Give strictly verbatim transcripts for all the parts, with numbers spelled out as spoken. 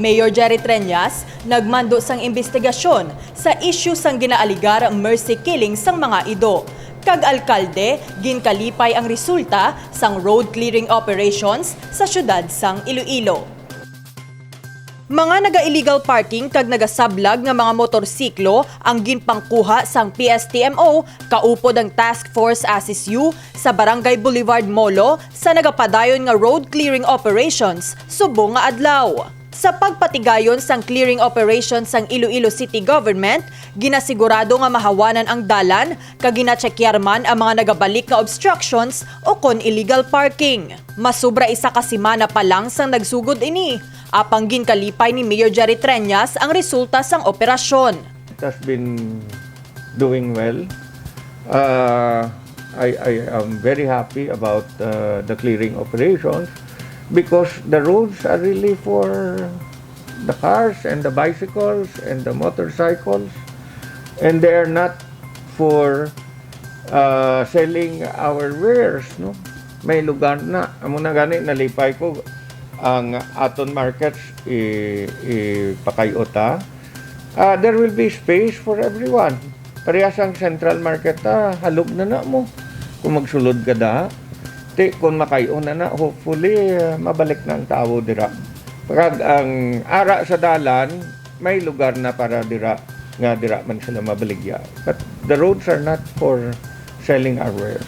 Mayor Jerry Treñas nagmando sang imbestigasyon sa isyu sang ginaaligar mercy killing sang mga ido, kag alkalde ginkalipay ang resulta sang road clearing operations sa siyudad sang Iloilo. Mga naga-illegal parking kag nagasablag nga mga motorsiklo ang ginpangkuha sang P S T M O kaupod ang Task Force Assist You sa Barangay Boulevard, Molo, sa nagapadayon nga road clearing operations subong nga adlaw. Sa pagpatigayon sang clearing operation sang Iloilo City Government, ginasigurado nga mahawanan ang dalan kag ginatsekyar man ang mga nagabalik nga obstructions o kon illegal parking. Masubra isa ka semana pa lang sang nagsugod ini, apang ginkalipay ni Mayor Jerry Treñas ang resulta sang operasyon. It has been doing well. Uh, I, I am very happy about uh, the clearing operations because the roads are really for the cars and the bicycles and the motorcycles, and they are not for uh, selling our wares, no? May lugar na. Amo na gani, nalipay ko ang aton markets i, ipakay-o ta. Ah, there will be space for everyone. Parehas ang central market, ah, halog na na mo kung magsulod ka da. Ti, kung makay-o na na, hopefully, ah, mabalik na ang tawo dira. Pagkag ang ara sa dalan, may lugar na para dira nga dira man sila mabaligya. But the roads are not for selling our wares.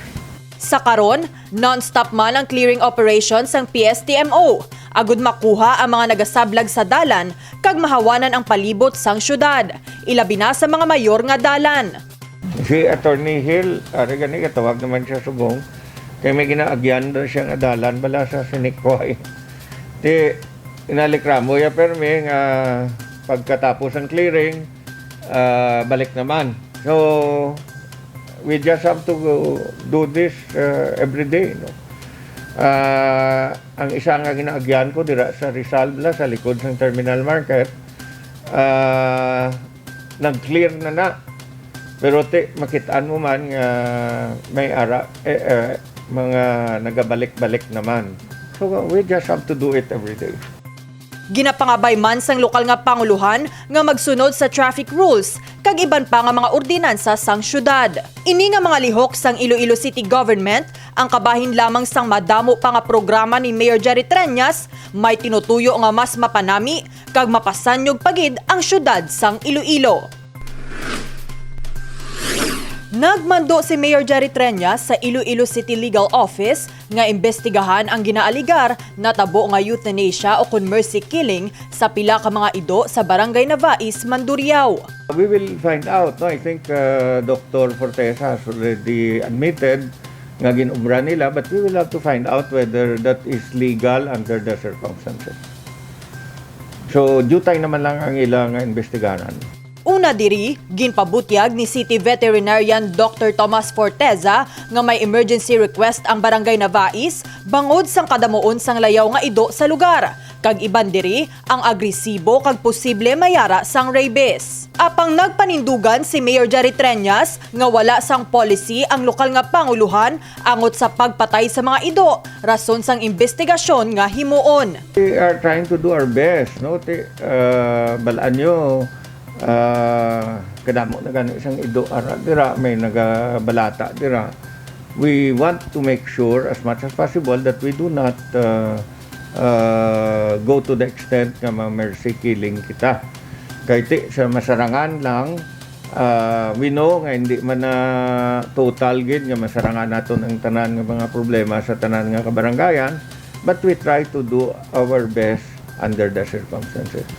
Sa karon, non-stop man ang clearing operation sang P S T M O agud makuha ang mga nagasablag sa dalan kag mahawanan ang palibot sang syudad, ilabi na sa mga mayor nga dalan. Si Attorney Hill, ari gani, katawag naman siya subong, kay may ginaagyan daw siya nga dalan bala sa Sinikway. Ti, inalikramo ya permi nga pagkatapos ang clearing, ah, balik naman. So, we just have to do this uh, every day, no? Ah, ang isa nga ginaagyan ko dira sa Rizal, bala, sa likod sang terminal market, ah, nag-clear na na. Pero ti, makitaan mo man nga may ara, eh, eh, mga nagabalik-balik naman. So, we just have to do it every day. Ginapangabay man sang lokal nga pangulohan nga magsunod sa traffic rules kag iban pa nga mga ordinansa sang syudad. Ini nga mga lihok sang Iloilo City Government ang kabahin lamang sang madamo pa nga programa ni Mayor Jerry Treñas, may tinutuyo nga mas mapanami kag mapasanyog pa gid ang syudad sang Iloilo. Nagmando si Mayor Jerry Treñas sa Iloilo City Legal Office nga imbestigahan ang ginaaligar natabo nga euthanasia o kon mercy killing sa pila ka mga ido sa Barangay Navais, Mandurriao. We will find out, no? I think uh, Doctor Fortesa has already admitted nga ginobra nila, but we will have to find out whether that is legal under the circumstances. So, dutay naman lang ang ila nga imbestigaran. Una diri, ginpabutyag ni City Veterinarian Doctor Tomas Forteza nga may emergency request ang Barangay Navais bangod sang kadamuon sang layaw nga ido sa lugar, kag iban diri ang agresibo kag posible mayara sang rabies. Apang nagpanindugan si Mayor Jerry Treñas nga wala sang policy ang lokal nga pangulohan angot sa pagpatay sa mga ido, rason sang imbestigasyon nga himuon. We are trying to do our best, no? Ti, uh, balaan nyo, uh, kadamo na gani sang ido ara dira, may nagabalata dira. We want to make sure as much as possible that we do not uh, uh, go to the extent nga ma-mercy killing kita. Kay ti, sa masarangan lang, uh, we know nga hindi man na total gid nga masarangan naton ang tanan nga mga problema sa tanan nga kabarangayan, but we try to do our best under the circumstances.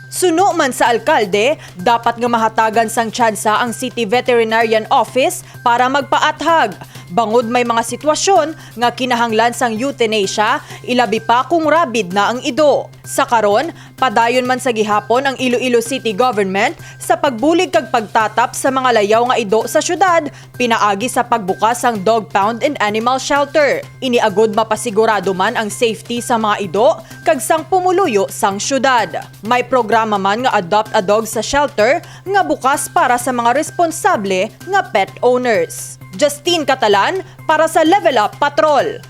Suno man sa alkalde, dapat nga mahatagan sang tsansa ang City Veterinarian Office para magpaathag, bangod may mga sitwasyon nga kinahanglan sang euthanasia, ilabi pa kung rabid na ang ido. Sa karon, padayon man sa gihapon ang Iloilo City Government sa pagbulig kag pagtatap sa mga layaw nga ido sa syudad, pinaagi sa pagbukas sang dog pound and animal shelter. Ini agud mapasigurado man ang safety sa mga ido kag sang pumuluyo sang syudad. May programa man nga Adopt a Dog sa shelter nga bukas para sa mga responsable nga pet owners. Justine Catalan para sa Level Up Patrol.